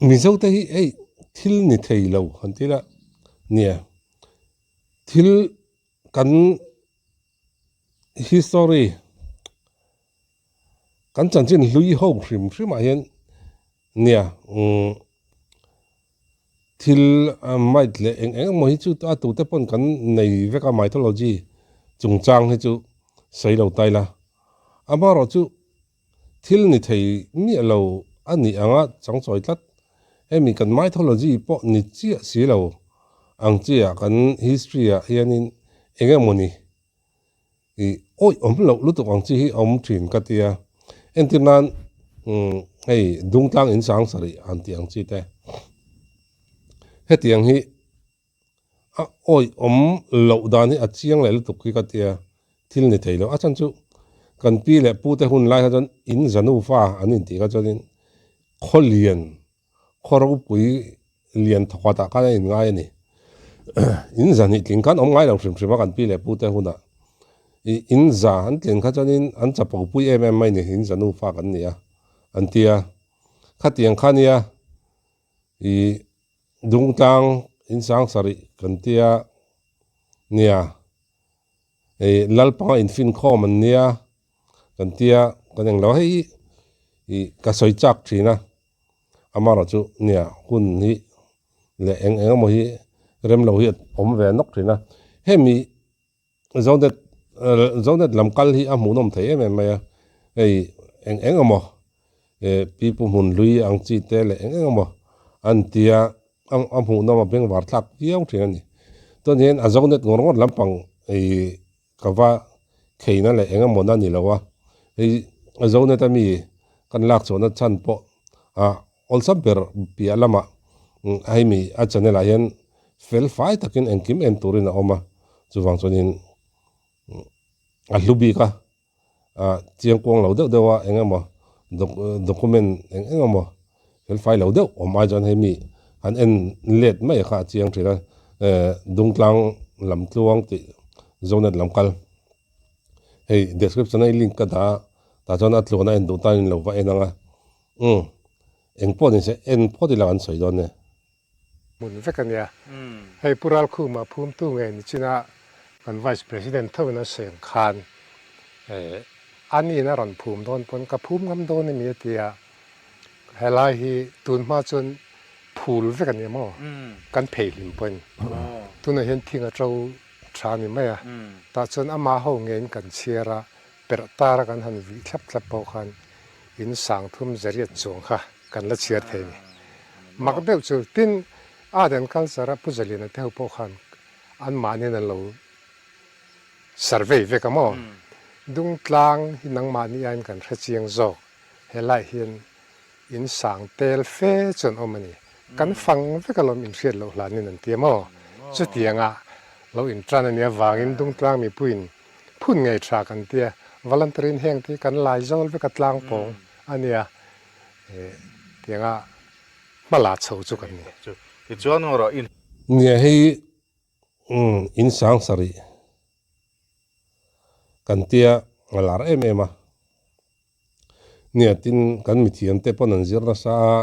Mizote hi hei thil ni thei lo han ti ila nia thil kan history kan chanchin hlui ho hrim hrim ah hian nia umm thil might leh eng eng emaw hi chu a tute pawn kan nei vek a mythology chungchang hi chu sawi lo ta ila amaherawhchu Thil ni thei miah lo a nih anga changchawi tlat. Hemi kan mythology pawh ni chiah si lo ang chiah kan history ah hianin eng emaw ni ih awih awm loh lutuk ang chi hi a awm thin ka tia. Entir nan hei Dungtlang in sang sarih han tih ang chi te hetiang hi A awih awm loh dan hi a chiang leh lutuk hi ka tia, thil ni thei lo. A chhan chu kan pi leh pu te hun lai kha chuan in zanu fa an intih kha chuanin khaw lian, khaw ropui lian thawkhat ah khan a inngai a ni. In zahnih tling khan awm ngai lo hrim hrim a kan pi leh pu te hunah. Ih in za an tlin kha chuanin an chapo pui em em mai ni, in zanu fa kan ni a an tia. Khatiang kha nia ih Dungtlang in sang sarih kan tia nia, ih Lalpanga infinkhawm an nia kan tia kan englo hei ih ka sawi chak thin a, amaherawh chu nia hun hi leh eng eng emaw hi rem lo hi a awm ve nawk thin a, hemi Zonet Zonet lam kal hi a hmuhnawm thei em em mai a, hei eng eng emaw eh pipu hmun hlui ang chi te leh eng eng emaw an tia a a hmuhnawm a bengvar thlak viau thin a ni. Chuan hian a Zonet ngawr ngawr lampang ih ka va kheina leh eng emaw na ni lo a, hei Zonet a mi kan lak chhuahna chhan pawh ah awlsam ber piah lamah hei mi a channel ah hian fel fai takin engkim en turin a awm a, chuvang chuanin a hlu bik a, ah chiang kuang lo deuh deuh a eng emaw document eng eng emaw fel fai lo deuh awm ai chuan hei mi han en let mai kha a chiang thin a, eh Dungtlang lam tluang tih Zonet lam kal hei description a i link ka dah a tah chuan a tluan a en duh tan in lo va en ang a. Umm, eng pawh ni se en phawt ila kan sawi dawn e. Hmun vek a nia. Hei Pu Ralkhuma phumtu nge ni china kan Vice President tho in a sawi ang khan a niin a rawn phum dawn pawn ka phum ngam dawn emi a ti a, helai hi tun hma chuan phul vek a nia maw kan phei hlim pawhin tunah hian thing a to tha a ni mai a, tah chuan ama ho ngeiin kan chhiar a, perh tar a kan han vih thlap thlap pawh khan in sang thum zariat chuang kha kan la chhiar thei a ni. Mak deuh chu tin art and culture a Pu Zaliana te ho pawh khan anmahniin an lo survey vek a maw? Dungtlang hi nangmahni aiin kan hre chiang zawk, helaiah hian in sang tel fe chu an awm a ni. Kan fang vek alawm inhriat loh hlanin an ti a maw? Chutianga lo intan a nih avangin Dungtlang mipuiin Phun ngei tha kan tia, voluntary in heng te hi kan lai zawl vek a tlang pawng a nia, tianga hma la chho chu kan ni. Tichuan ngawrah in. Nia hei in sang sarih kan tia a lar em em a, nia tin kan mithiam te pawn an zir nasa a,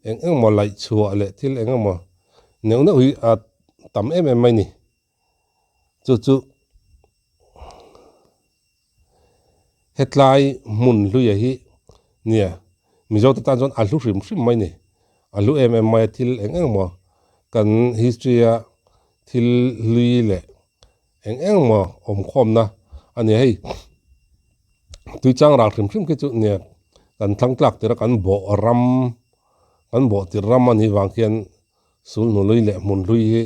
eng eng emaw laih chhuah leh thil eng emaw neuh neuh hi a tam em em mai ni. Chu chu hetlai hmun hluia hi nia Mizo te tan chuan a hlu hrim hrim mai ni. A hlu em em mai a thil eng eng maw kan history a thil hlui leh eng eng maw awm khawmna a ni a hei. Tuichang ral hrim hrim khi chu nia kan thlang tlak tir a kan bawh ram kan bawh tir ram a nih vang khian Sulhnu lui leh hmun hlui hi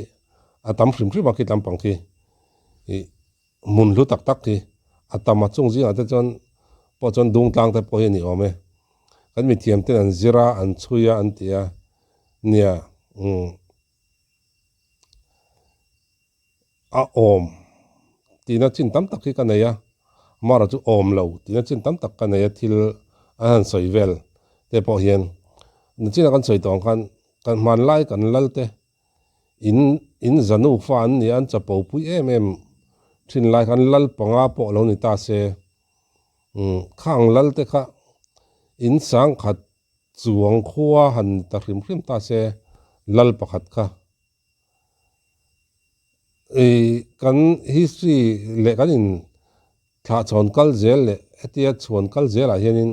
a tam hrim hrim a khi lampang khi ih hmun hlu tak tak khi a tam a chung zingah te chuan pawh chuan dungtlang te pawh hi a ni awm e kan mithiam ten an zir a an chhui a an ti a nia umm a awm tihna chin tam tak hi ka nei a mara chu awm lo tihna chin tam tak ka nei a thil an han sawi vel te pawh hian nachina kan sawi tawh ang khan Kan hmanlai kan lal te in in zanu fa an nia an chapo pui em em thin lai khan lal panga pawh lo ni ta se umm khang lal te kha in sangkhat Chuang khua han ni ta hrim hrim ta se lal pakhat kha ih kan history leh kan in thlah chhawn kal zel leh hetia chhuan kal zelah hianin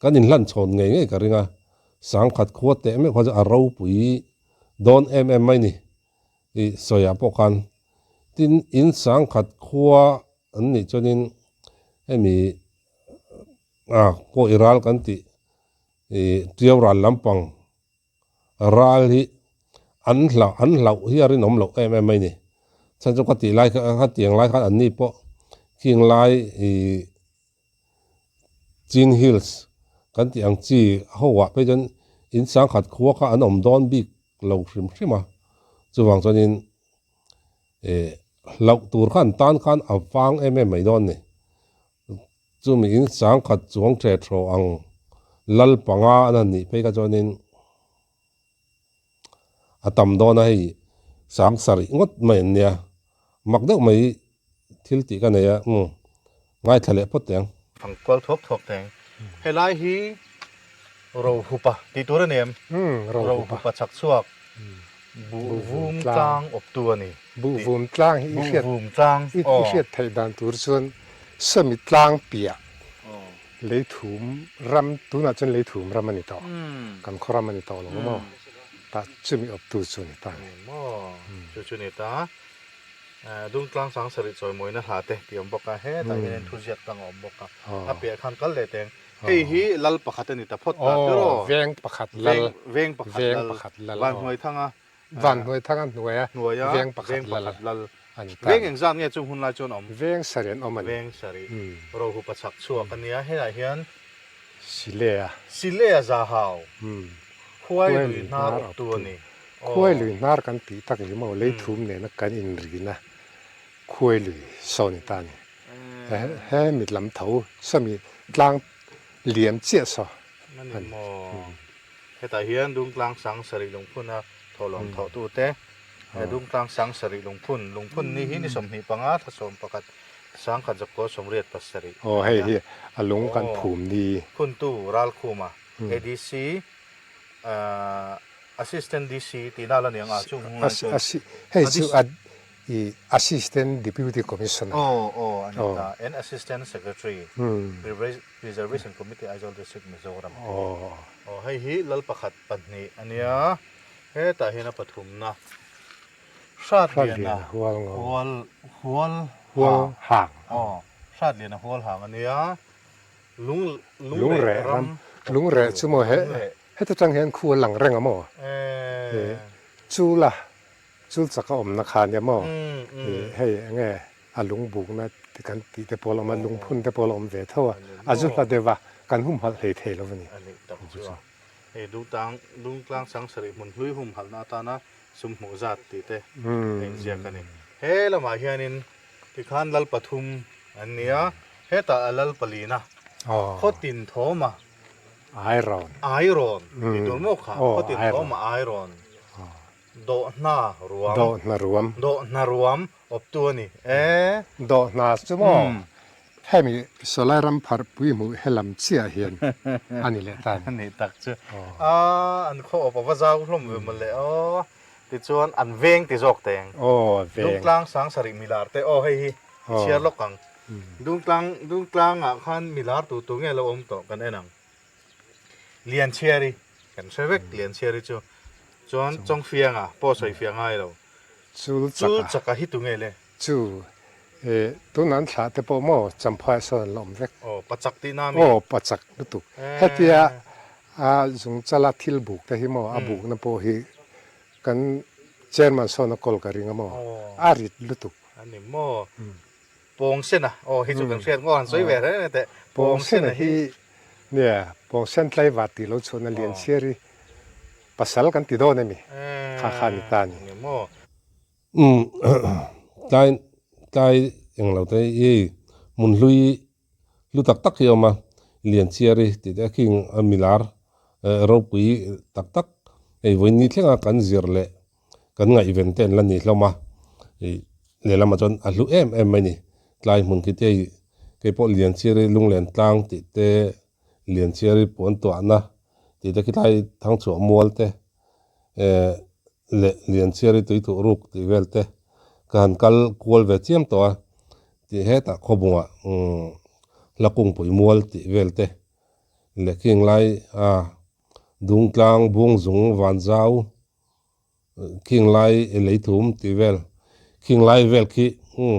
kan inhlan chhawn ngei ngei ka ring a, sangkhat khua teh meuh kha chu a ropui dawn em em mai ni ih sawiah pawh khan tin in sangkhat khua an nih chuanin hemi a kawi ral kan tih ih tiau ral lampang ral hi an hlauh an hlauh hi a rinawm loh em em mai ni chhan chu ka tih lai kha ka tiang lai khan an ni pawh khing lai ih Chin Hills kan tih ang chi ho ah phei chuan in sangkhat khua kha an awm dawn bik lo hrim hrim a chuvang chuanin ih hlauh tur kha an tan khan a vang em em mai dawn a ni. Chumi in sangkhat chuang ṭhe ṭhaw ang lal panga an han nih phei kha chuanin a tam dawn a hei sang sarih ngawt mai an nia mak deuh mai thil tih ka nei a umm ngaithla leh phawt teh ang. Ang kual thuak thuak teh ang. Helai hi Rohupa tih tur a ni em? Rohupa chhak chhuak Buhvum tlang awptu a ni. Buhvum tlang hi i hriat i hriat theih dan tur chuan Sami tlang piah leithum ram tunah chuan leithum ram a ni tawh kan khaw ram a ni tawh lo maw tah chumi awptu chu a ni ta a ni. Maw chu chu ni ta Dungtlang Sangsarih chawimawina hla te tih a awm bawk a hetah hian thuziak tlang a awm bawk a a piah khan kal leh teng Hei hi lal pakhat a ni ta phawt ta tiraw? Aw, veng pakhat lal. Veng pakhat lal. Veng pakhat lal. Vanhnuaithanga. Vanhnuaithanga hnuaia hnuaia veng pakhat lal a ni ta. Veng engzat nge chung hun lai chuan awm? Veng sarih an awm a ni. Veng sarih. Rohupa chhak chhuak a nia. Helaiah hian. Silea. Silea Zahau. Khuai lui hnar awptu a ni. Khuai lui hnar kan tih tak hi maw leithum nena kan inrina khuai lui saw ni ta a ni. He mit lam tho sawmi tlang liam chiah saw a ni maw? Hetah hian Dungtlang sang sarih lungphuna thawhlawm thawhtute he Dungtlang sang sarih lungphun lungphun ni hi ni 25 thla 11 1987. Aw hei hi a lung kan phum ni. Phuntu Ralkhuma ADC Assistant DC tihna la ni ang a chung hunglai chuan. Hei chu a I Assistant Deputy Commissioner. Aw aw a ni ta. And Assistant Secretary, Preservation Committee, Aizawl District, Mizoram te hi. Aw hei hi lal pakhat pahnih a nia. Hetah hian a pathumna Hratliana hual hual hang. Aw Hratliana hual hang a nia. Lung lungreh ram. Lungreh chu maw he heta tang hian khu a lang reng a maw? Chu la Chul chak a awmna kha nia maw? Ih hei eng nge a lungbukna ti kan tih te pawh a awm a, lungphun te pawh a awm ve tho a, a zu hla deuh a, kan humhalh hlei thei lo a ni. A nih tak chu a. Hei Dungtang, Dungtlang Sangsarih hmun hlui humhalhna atana sum hmuh zat tih te a inziak a ni. He lamah hianin tikhan lal pathum an ni a, hetah a lal palina Khawtin Thawma Airawn Airawn tih tur maw kha Khawtin Thawma Airawn. Dawhna ruam. Dawhna ruam. Dawhna ruam awptu a ni e. Dawhna chu maw hemi Sawlai ram pharh pui hmuh helam chiah hian a ni leh ta a ni. A nih tak chu. A an khaw awp a va zau hlawm ve mawle aw. Tichuan an veng ti zawk teng. Aw a veng. Dungtlang Sangsarih milar te aw hei hi i chhiar lawk ang. Dungtlang Dungtlangah khan milar tu tu nge lo awm tawh kan en ang. Lianchhiari kan hre vek Lianchhiari chu chuan Chawngfianga pawh sawi fiah ngai lo. Chul Chul chaka hi tu nge le? Chu e tun an thlah te pawh maw Champhai sawn an la awm vek. Aw pachak tih na mi? Aw pachak lutuk. Hetia a zungchala thil buk te hi maw a bukna pawh hi kan chairman sawn a kawl ka ring a maw a rit lutuk. A ni maw? Pawngsena aw hi chu kan hriat ngawt han sawi ve reng reng teh. Pawngsena hi nia Pawngsen tlaivar tih lo chhuahna Lianchhiar hi pasal kan ti dawn emi kha kha ni ta a ni. Umm tlai tlai eng lo te i hmun hlui hlu tak tak hi a awm a Lianchhiar hi tih te a khing a milar ropui tak tak hei vawiin ni thlenga kan zir leh Kan ngaihven te an la ni hlawm a, ih lehlamah chuan a hlu em em mai ni. Tlai hmun khi te hei keipawh Lianchhiari lunglen tlang tih te, Lianchhiari puan tuahna tih te khilai Thangchhuah mual te eh leh Lianchhiari tui thuh ruk tih vel te ka han kal kual ve chiam tawh a tih hetah khawbungah umm hla kungpui mual tih vel te leh khing lai a Dungtlang Bungzung Vanzau Khing lai lei thum tih vel khing lai vel khi umm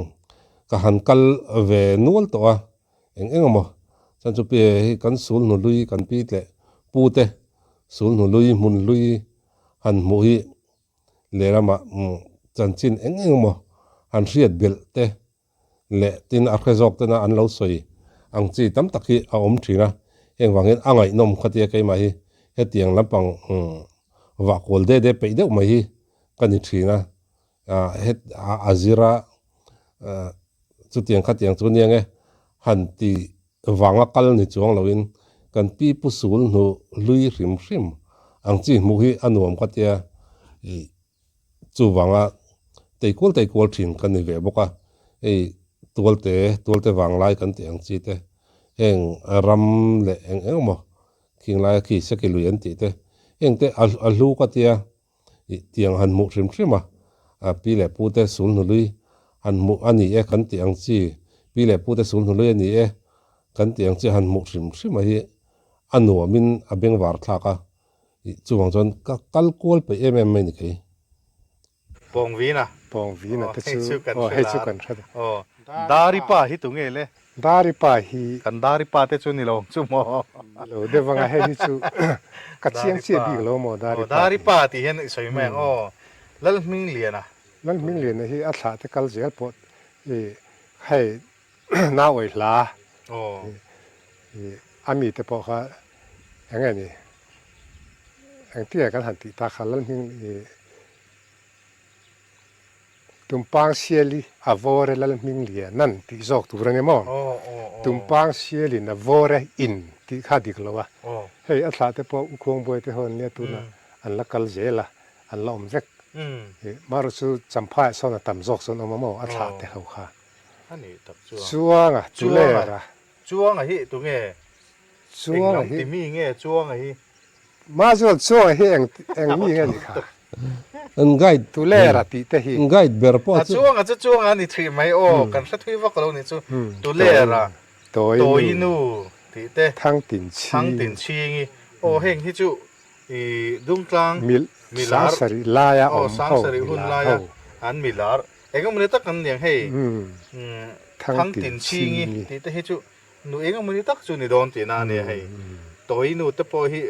ka han kal ve nual tawh a eng eng emaw chuan chu pi hi kan sul hnu hlui kan pi tleh pu te sul hnu hlui hmun hlui han hmuh hi lehlamah umm chanchin eng eng emaw han hriat belh te leh tin a hre zawk tena an lo sawi ang chi tam tak hi a awm thin a, heng vangin a ngaihnawm khatia keimah hi hetiang lampang vah kual de de peih deuh mai hi ka ni thin a, het a zira chutiang khatiang chu nia nge han ti vanga kal ni chuang loin kan pi pu sul hnu hlui hrim hrim ang chi hmuh hi a nuam khatia ih Chuvanga teikual teikual thin ka ni ve bawk a, hei tualte tualte vanglai kan tih ang chi te, heng ram leh eng eng emaw khing laia khi seki lui an tih te, heng te a a hlu ka tia ih tiang han hmuh hrim hrim a, a pi leh pu te sul hnului han hmuh a ni e kan tih ang chi, pi leh pu te sul hnului a ni e kan tih ang chi han hmuh hrim hrim a hi a nuamin a bengvar thlak a. Ih chuvang chuan ka kal kual peih em em mai ni kei. Pawngvina. Pawngvina te chu aw hei chu kan hre ta. Aw Dari pa hi tunge le? Dari pa hi. Kan Dari pa te chu ni lo ang chu maw? Ni lo deuh anga hei hi chu ka chiang chiah bik lo maw Dari pa. Dari pa tih hian i sawi mai ang aw. Lalhmingliana. Lalhmingliana hi a thlah te kal zel pawh i hei nau awih hla a mite pawh kha eng nge ni engtin nge kan han tih tak kha Lalhming i Tumpang Siali a vawre Lalhming Lianan tih zawk tur a ni maw? Tumpang Sialin a vawre in tih kha dik lo a, hei a thlah te pawh U Khuangbuai te ho an nia tunah an la kal zel a, an la awm vek. Marawh chu Champhaiah sawn a tam zawk chuan awm a maw a thlah te ho kha. A nih tak chuan. Chuanga, Tulera. Chuanga hi tunge? Chuanga hi. Englam ti mi nge Chuanga hi? Mazual Chuanga hi eng eng mi nge ni kha? An guide. Tulera tih te hi. An guide ber pawh chu. A Chuanga chu Chuanga a ni thrih mai aw, kan hre thui vak lo nih chu. Tulera, Tawinu tih te. Thangtinchhingi. Thangtinchhingi. Aw heng hi chu i Dungtlang. Mil, Sangsarih laia awm ho. Aw Sangsarih hun laia an milar. Eng emawni tak an niang hei Thangtin Chhingi tih te hi chu nu eng emawni tak chu ni dawn tihna a nia hei. Tawi nu te pawh hi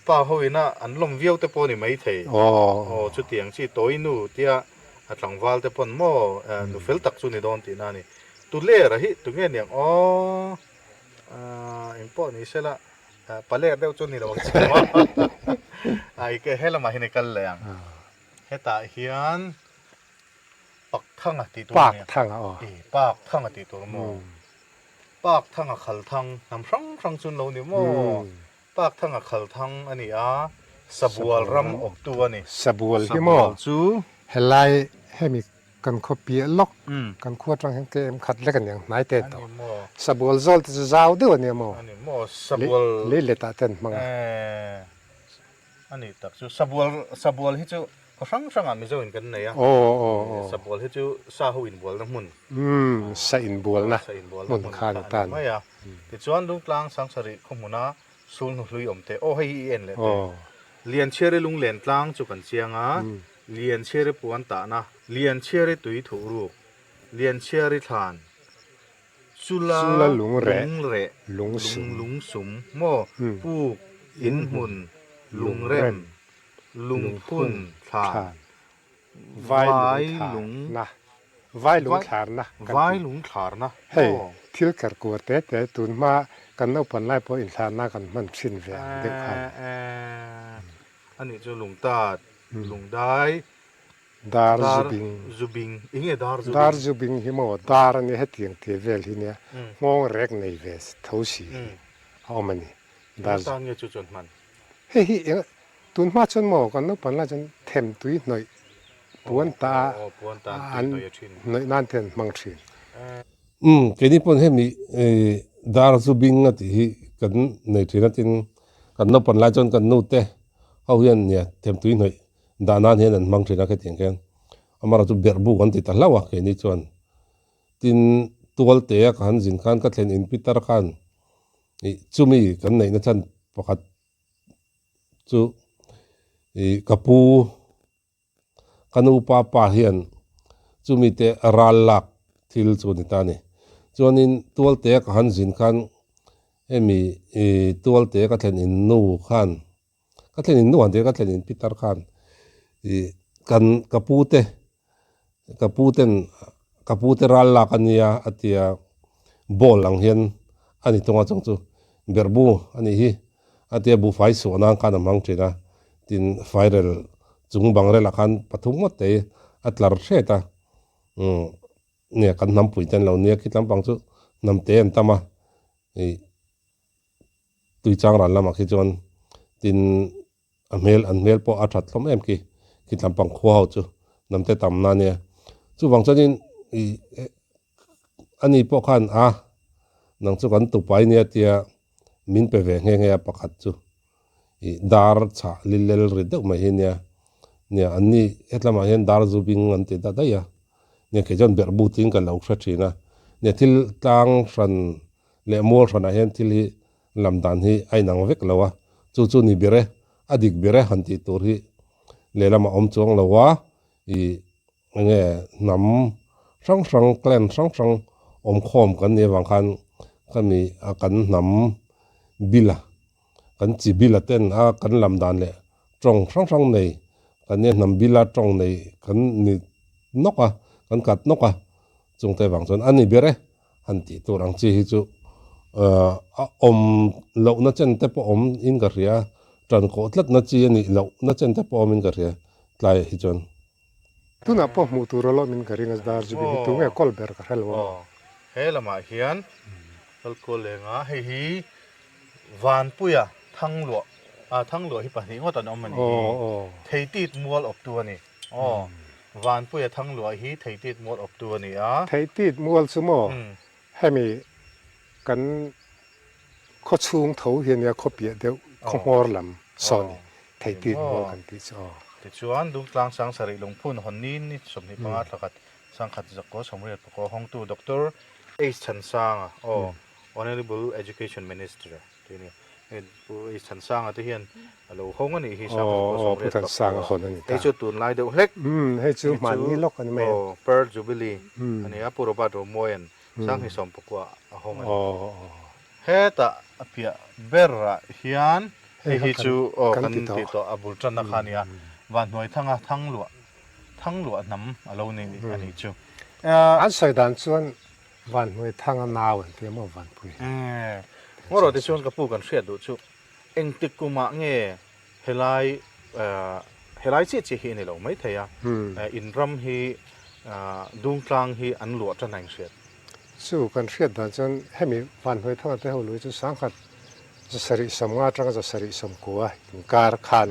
pa ho ina an lawm viau te pawh ni maithei. Aw chutiang chi tawi nu tia a tlangval te pawn maw nu fel tak chu ni dawn tihna a ni. Tulera hi tunge niang aw eng pawh ni sela paler deuh chu ni lo ang che maw. Ai helamah hian i kal leh ang. Hetah hian Pakthanga tih tur a ni a. Pakthanga aw. I Pakthanga tih tur maw? Pakthanga Khalthang hnam hrang hrang chu an lo ni maw? Pakthanga Khalthang a ni a, Sabual ram awptu a ni. Sabual hi maw? Sabual chu. Helai hemi kan khaw piah lawk, kan khua atang hian KM khat lek a ni ang hnai te tawh. A ni maw? Sabual zawl te chu zau deuh a nia maw? A ni maw? Sabual. Lei letah te an hmang a. A nih tak chu sabual sabual hi chu khaw hrang hrangah Mizo in kan nei a. Aw aw aw. Sabual hi chu sa ho inbualna hmun. Umm sa inbualna Sa inbualna hmun hmun khan kha a a tan. ni mai a. Tichuan Lungtlang Sangsarih khaw hmuna sulhnu hlui awm te aw hei hi i en leh teh. Aw. Lianchhiari lunglen tlang chu kan chiang a, Lianchhiari puan tahna, Lianchhiari tui thuh ruk, Lianchhiari thlan, Chula Chula lungreh, lungreh, lungsum. lungsum maw, puk, inhmun, lungrem, lungphun, thlan, vai vai lung lung, thlarna, vai lung thlarna kan vai ti. lung thlarna Hei, maw. thil ker kuar te te tun hma kan naupan lai pawh inthlarna kan hman thin ve ang deuh khan. A nih chu lungtat, lungdai, Dar Dar zubing. zubing. Eng nge dar zubing? Dar zubing hi maw dar a nia hetiang tih vel hi nia nghawng rek nei ve tho si hi a awm a ni. Dar Eng tan nge chu chuan hman? Hei hi eng tun hma chuan maw kan naupan lai chuan them tui hnawih puan ta a an hnawih nan te an hmang thin. Umm keini pawn hemi dar zubing a tih hi kan nei thin a tin. Kan naupan lai chuan kan nu te ho hian nia themtui hnawih dah nan hian an hmang thin a khetiang khian amaherawhchu berh bu kan ti ta hlauh a keini chuan. Tin, tualte a ka han zin khan ka thlen in Peter khan ih chumi kan neihna chhan pakhat chu ih ka pu ka nu pa pa hian chumi te ral lak thil chu a ni ta a ni. Chuanin tualte a ka han zin khan hemi ih tualte ka thlen in nu khan ka thlen in nu han tir ka thlen in pitar khan ih kan ka pu te ka pu ten ka pu te ral lak a nia a tia ball ang hian a ni thung a chung chu berhbu a nih hi a tia buhfai suah nan khan a hmang thin a tin fairel chung bang relah khan pathum ngawt te hi a tlar hret a umm nia kan hnampui te an lo nia khi tlampang chu hnam te an tam a ih. Tui chang ran lamah khi chuan tin a hmel an hmel pawh a that hlawm em khi khi tlampang khua ho chu hnamte tamna ania. Chuvang chuanin ih ani pawh khan a nang chu kan tupai nia tia min pe ve nghe nghe a pakhat chu ih dar chhah lilel ri deuh mai hi nia nia anni hetlamah hian dar zu bing an ti ta daih a nia kei chuan berh but in ka lo hre thin a nia thil tlang hran leh mual hranah hian thil hi lam dan hi a inang vek lo a, chu chu ni ber e, a dik ber e han tih tur hi lehlamah awm chuang lo a, ih enge hnam hrang hrang clan hrang hrang awm khawm kan nih avang khan khami a kan hnam bila kan chi bila ten a kan lam dan leh tawng hrang hrang nei kan nia hnam bila tawng nei kan ni nawk a kan kat nawk a chungte vang chuan a ni ber e. Han tih tur ang chi hi chu a awm lohna chen te pawh awm in ka hria, tan kawh tlatna chi a nih lohna chen te pawh awm in ka hria tlaiah hi chuan. Tunah pawh hmuh tur alawm in ka ring a, dar chu hi tunge kawl ber ka hre lo a. Aw, he lamah hian Lalkual lenga hei hi Vanpuia Thangluah, ah Thangluah hi pahnih ngawt an awm a nih hi, Theitit mual awptu a ni. Aw, Vanpuia Thangluah hi Theitit mual awptu a ni a. Theitit mual chu maw hemi kan khaw chhung tho hi a nia, khaw piah deuh, khaw hmawr lam saw a ni, Theitit mual kan tih chu aw. Tichuan, Dungtlang Sangsarih Lungphun Hawnni ni 25 thlakhat Sangkhat Zakkaw Sawmriat Pakaw hawngtu Doctor H Chhansanga, aw, Honourable Education Minister. Tih a ni. Hei Pu H Thansanga te hian a lo hawng a nih hi Sangkhat Pu Thansanga hawn a ni ta. Hei chu tunlai deuh hlek. Umm hei chu hmanni lawk a ni mai a. Aw Pearl Jubilee a ni a, Pu Robert Romawia'n Sanghni Sawmpakua a hawng a ni. Hetah a piah berah hian hei hi chu aw kan tih tawh a bul tanna kha a ni a, Vanhnuaithanga Thangluah Thangluah hnam a lo ni a nih chu. An sawi dan chuan Vanhnuaithanga nau an ti a maw Vanpui? Eeh, Ngawrawh te chuan ka pu kan hriat duh chu engtik kumah nge helai helai chiah chiah hi a ni lo maithei a, in ram hi Dungtlang hi an luah tan a inhriat. Chu kan hriat dan chuan hemi Vanhnuaithanga te ho lui chu sangkhat 750 atanga 790 inkar khan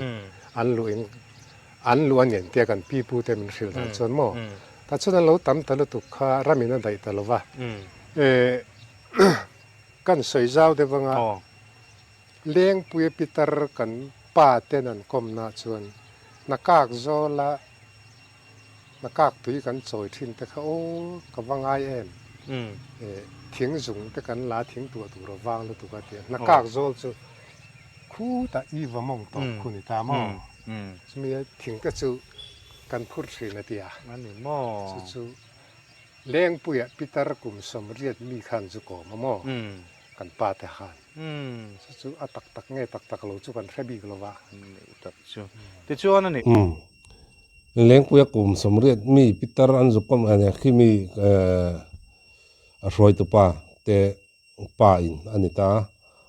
an luh in An luh a nen tia kan pi pu te min hrilh dan chuan maw tah chuan an lo tam ta lutuk kha ramin a daih ta lo va, eh kan sawi zau deuh anga Lengpuia pitar kan pa ten an kawmna chuan nakak zawla nakak tui kan chawi thin te kha aw ka va ngai em, eh thing zung te kan la thing tuah tur a vang lutuk a tia nakak zawl chu khutah i va mawng tawp khu ni ta maw. Chumi thing te chu kan phur thin a ti a. A ni maw? Chu chu Lengpuiah Pitar kum 80 mi khan zu kawm a maw? Kan pa te khan. Chu chu a tak tak nge tak tak lo chu kan hre bik lo va. Tak chu. Tichuan a ni. Lengpuia kum 80 mi Pitar an zu kawm a nia khi mi a hruaitupa te Pa in a ni ta,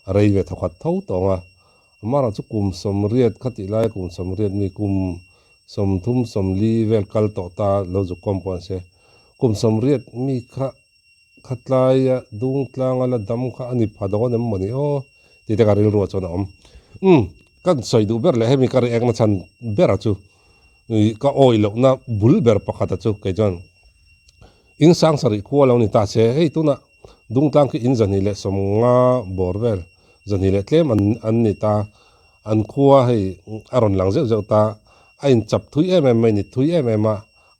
a rei ve thawkhat tho tawng a. Amaherawh chu kum 80 kha tih laia kum 80 mi kum 30 40 vel kal tawh ta lo zuk kawm pawh an hre. Kum 80 mi kha khatlaia dung tlanga la dam kha a ni pha dawn em maw ni aw tih te ka rilruah chuan a awm. Umm kan sawi duh ber leh hemi ka react na chhan bera chu ka awi lohna bul ber pakhata chu kei chuan in sang sarih khua lo ni ta se hei tunah Dungtlang khi in 250 bawr vel, 200 leh tlem an an ni ta. An khua hei a rawn lang zeuh zeuh ta, a inchap thui em em mai ni, thui em em a,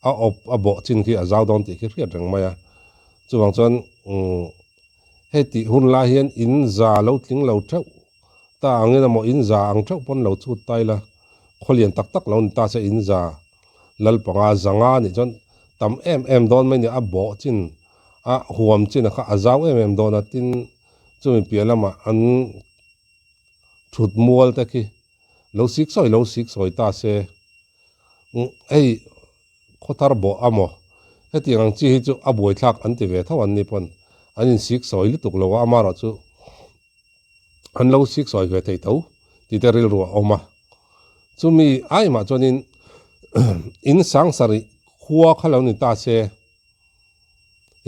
a awp a bawh chin khi a zau dawn tih khi hriat reng mai a. Chuvang chuan hei tih hun lai hian in za lo tling lo theuh ta angin emaw in za ang theuh pawn lo chhut ta ila, khaw lian tak tak lo ni ta se in za lal panga zanga nih chuan tam em em dawn mai ni, a bawh chin a huam chin a kha a zau em em dawn a, tin chumi piah lamah an thut mual te khi lo sik sawi lo sik sawi ta se hei khawthar bawh a maw hetiang ang chi hi chu a buaithlak an ti ve tho an ni pawn an in sik sawi lutuk lo a amaherawh chu an lo sik sawi ve thei tho tih te rilru a awm a chumi aimah chuanin in sang sarih khua kha lo ni ta se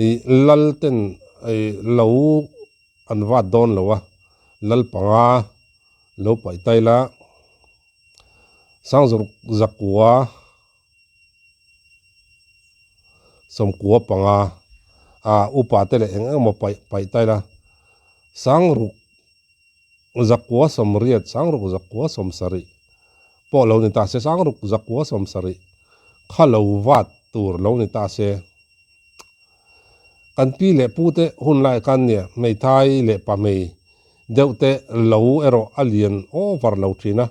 ih lal ten ih lo An vat dawn lo a, lal panga lo paih ta ila, Sangzawrh zakua sawmkua panga a upa te leh eng eng emaw paih paih ta ila, Sangruk zakua sawmriat, Sangruk zakua sawmsarih pawh lo ni ta se, Sangruk zakua sawmsarih kha lo vat tur lo ni ta se. Kan pi leh pu te hun lai khan nia hmeithai leh pahmei deuh te lo erawh a lian over lo thin a,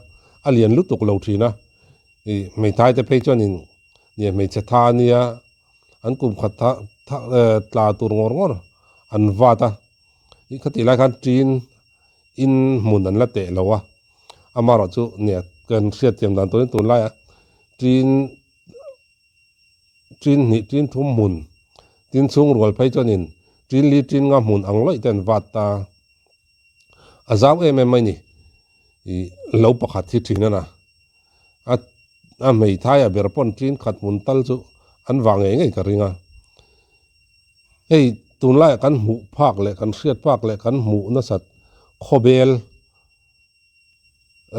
a lian lutuk lo thin a, ih hmeithai te phei chuanin nia hmeichhe tha ania an kum khat tha tha tla tur ngawr ngawr an vat a, ih khatih lai khan tin in hmun an la teh lo a, amaherawh chu nia kan hriatthiam dan turin tunlaiah tin. Tin hnih tin thum hmun, tin chhung rual phei chuanin tin li tin nga hmun ang lawih te an vat ta. A zau em em mai ni. Ih lo pakhat hi thin a na. A a hmeithai a ber pawn tin khat hmun tal chu an vah ngei ngei ka ring a. Hei tunlaiah kan hmuh phak leh kan hriat phak leh kan hmuh nasat khawbel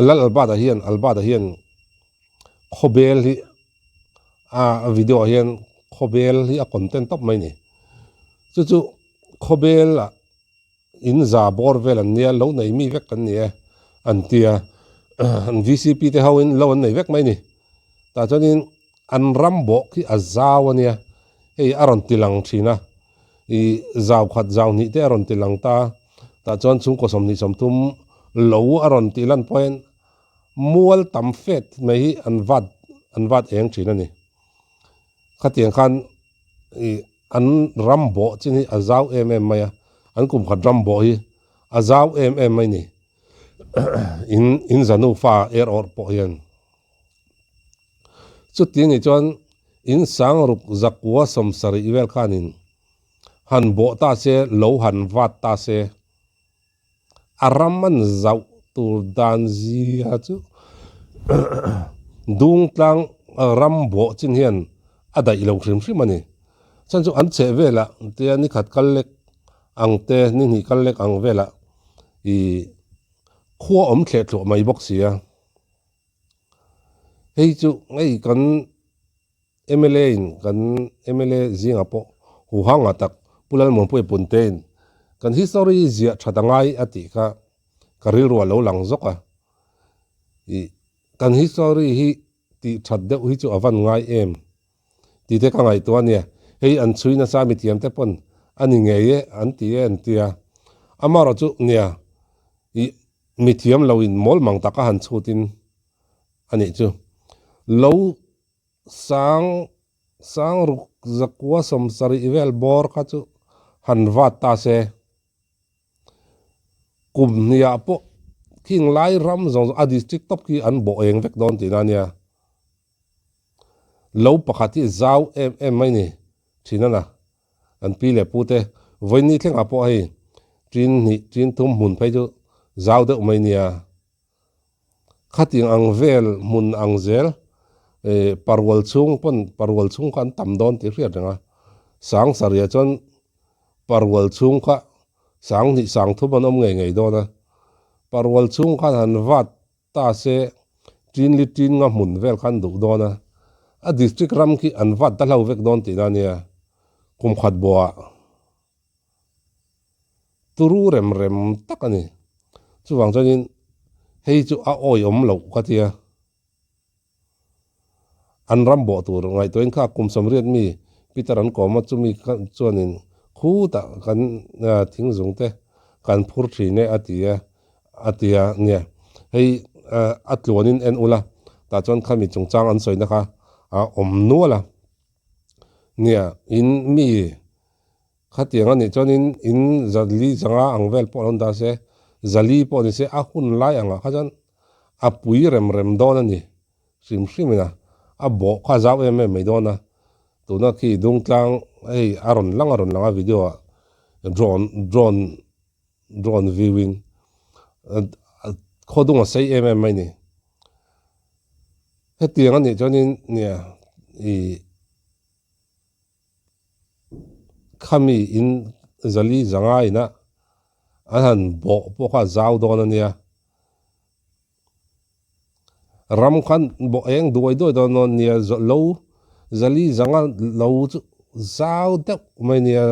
Lal Albert-a hian Albert-a hian Khawbel hi a video ah hian khawbel hi a content tawp mai a ni. Chu chu khawbel ah in za bawr vel an nia lo nei mi vek kan ni e an ti a an vcp te ho in lo an nei vek mai a ni. Tah chuanin an ram bawh khi a zau a nia hei a rawn ti lang thin a ih zau khat zau hnih te a rawn ti lang ta tah chuan chhungkaw 20 30 lo a rawn tih lan pawh hian Mual tam fet mai hi an vat an vat eng thin a ni. Khatiang khan ih an ram bawh chin hi a zau em em mai a, an kum khat ram bawh hi a zau em em mai ni. In in za nufa er awrh pawh hian. Chuti nih chuan in sang ruk zakua 70 vel khanin han bawh ta se, lo han vat ta se. A ram an zauh tur dan zia chu Dungtlang ram bawh chin hian a daih lo hrim hrim a ni. Chhan chu an chheh velah tia ni khat kal lek ang te, ni hnih kal lek ang velah ih khua awm thleh thluah mai bawk si a. Hei chu ngei kan. Mla in kan mla zingah pawh huhang ah tak Pu Lalmuanpuia Punte in kan history ziah that a ngai a tih kha ka rilru a lo lang zawk a, ih kan history hi tih that deuh hi chu a van ngai em tih te ka ngaihtuah a nia, hei an chhui nasa mithiam te pawn a ni ngei e an ti e an tia, amaherawh chu nia ih mithiam lo in mawl mang taka han chhut in a nih chu lo. Sang sang ruk zakua 70 vel bawr kha chu han vat ta se. Kum hniah pawh khing lai ram zawng zawng a district tawp khi an bawh eng vek dawn tihna a nia. Lo pakhat hi zau em em mai ni thin a na. Kan pi leh pu te vawiin ni thlengah pawh hei tin hnih tin thum hmun phei chu zau deuh mai nia. Khatiang ang vel hmun ang zel ih parual chhung pawn parual chhung kha an tam dawn tih hriat reng a, sang sarih ah chuan parual chhung kha sang hnih sang thum an awm ngei ngei dawn a, parual chhung khan han vat ta se tin li tin nga hmun vel kha an duh dawn a, a district ram khi an vat ta hlo vek dawn tihna a nia kum khat bawhah. Turu rem rem tak a ni. Chuvang chuanin Hei chu a awihawm loh ka tia. An ram bawh tur ngaihtuahin kha kum 80 mi Peter an kawm a, chumi chuanin khutah kan thingzung te kan phur thin e a ti a, a ti a nia. Hei a tluanin en ula, tah chuan khami chungchang an sawina kha a awm nual a nia. In mi Khatiang a nih chuanin in zali zanga ang vel pawh lo ni ta se, zali pawh ni se a hun lai angah kha chuan a pui rem rem dawn a ni hrim hrim in a, a bawh kha a zau em em mai dawn a. Tuna khi Dungtlang hei a rawn lang a rawn lang a video ah drone drone drone view in khaw dung a sei em em mai ni. Hetiang a nih chuanin nia ih. Khami in zali zanga ina an han bawh pawh kha a zau dawn a nia. Ram khan bawh eng duai duai dawn a nia lo zali zanga lo chu zau deuh mai nia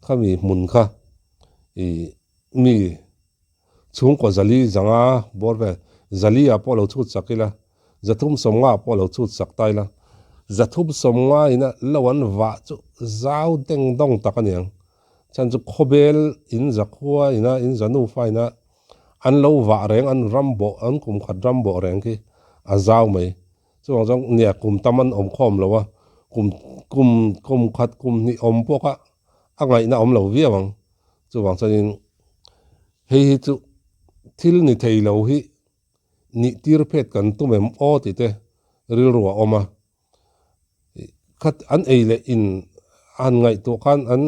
khami hmun kha ih mi chhungkaw zali zanga bawr vel zali ah pawh lo chhut sak ila. 350 ah pawh lo chhut sak ta ila, 350 ina lo an vah chu zau deng dawng tak a niang. Chhan chu khawbel in zakhua ina in za nufa ina an lo vah reng an ram bawh an kum khat ram bawh reng khi a zau mai. Chuvang chuan nia kum tam an awm khawm lo a, kum kum kum khat kum hnih awm pawh kha a ngaihna awm lo viau ang. Chuvang chuanin hei hi chu thil ni thei lo hi nih tir phet kan tum em aw tih te rilru a awm a, khat an ei leh in han ngaihtuah khan an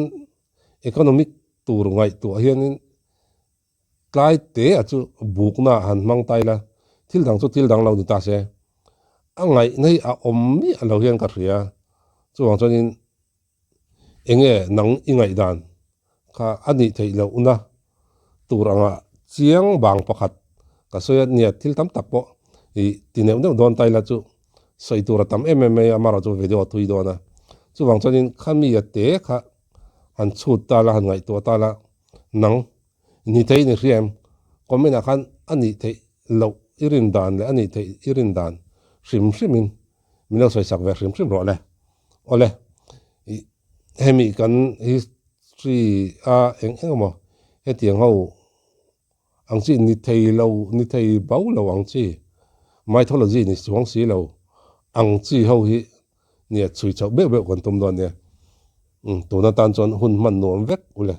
economic tur ngaihtuah hianin tlai te a chu bukna han hmang ta ila thil dang chu thil dang lo ni ta se a ngaihna hi a awm miah lo hian ka hria chuvang chuanin Enge nang i ngaihdan kha a nih theih lohna tur anga chiang bang pakhat ka sawi a nia thil tam tak pawh i ti neuh neuh dawn ta ila chu sawi tur a tam em em mai a amaherawh chu video a thui dawn a chuvang chuanin khami a te kha han chhut ta la han ngaihtuah ta la nang ni thei ni hria em comment ah khan a nih theih loh i rin dan leh a nih theih i rin dan hrim hrim in min lo sawi sak ve hrim hrim rawh le. Awle, ih hemi kan history a eng eng emaw hetiang ho ang chi ni thei lo ni thei bo lo ang chi mythology ni chuang si lo ang chi ho hi nia chhui chhoh beuh beuh kan tum dawn nia. Umm tun atan chuan hun hman nuam vek ule.